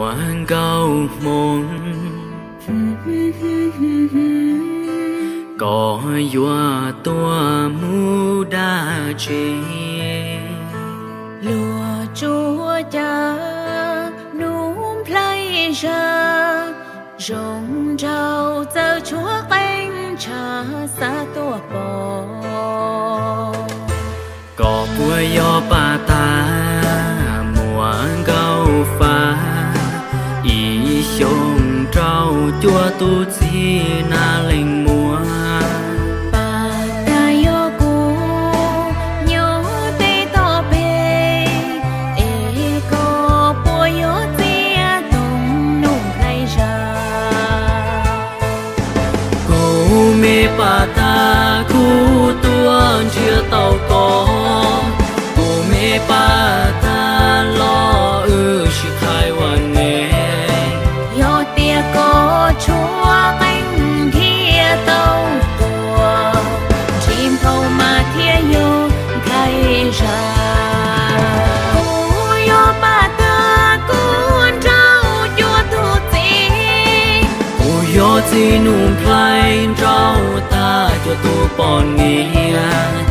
Muaj nkauj hmoob, koj yuav tuaj mus dab tsi? Luag tsuas caw Nuj Nplhaib zaj, zoo nraug txawj tshuab qeej ntshav xav tuaj pom. Koj puas yog pab tag Muaj Nkauj Fab, ib xyoos rau cuaj tus txiv Nab Leej Muas? Pab tag yog kuv nyob teb toj peg, es koj puas yog txiv Tooj Nuj Nplhaib zaj? Kuv me pab tag, kuv tuaj ntsia tau koj. Kuv me pab tag los wb sib qhaib ua neej. Yog tias koj tshuab qeej thiaj tau tuaj, tsis nphau mas thiaj yog Nplhaib zaj. Kuv yog pab tag, kuv nraug cuaj tus txiv. Kuv yog txiv Nuj Nplhaib, nraug tag cuaj tus poj niam.